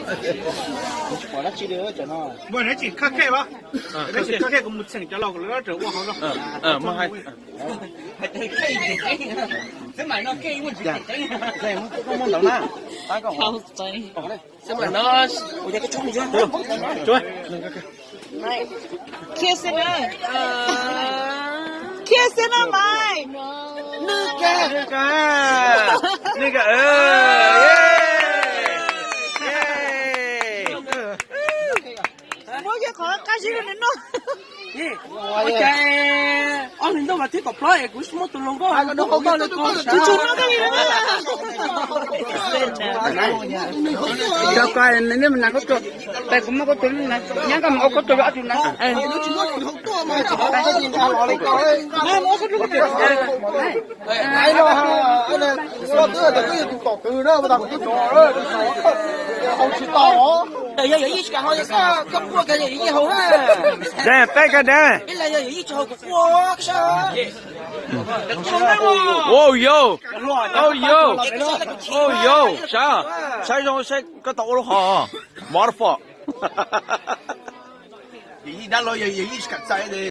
Pom dab tsi li cov no? Ua dab tsi khab khej los? Dab tsi khab khej kuv mus txheem cov laus lawv ua hauv no. Muab ntawd na. Tab koj Khiav xwb na, Maiv. Nws ka, nws ka, muab kiag qhov qab zib rau nws noj. Ua cas ob hlis ntuj mas twb kom plob es kuv muab tus hluas nkauj tus hluas nkauj li ko. Tus tsuag noj koj li no. Cov ko nws niaj mus hnav khaub tsua, tes kuv muab khaub tsua, nyab koj mus ua khaub tsua rau ob tug na. Yog yog ib tsis kam haus, koj quaj kiag yog ib haus na. Peb koj de. Ib leeg yog yog ib tsis haus kuv quaj. Au yau, au yau, au yau, saib, saib zoo saib koj tau ua lub hov, motherfucker. Yog ib dab laug yog yog ib tsis kam txais.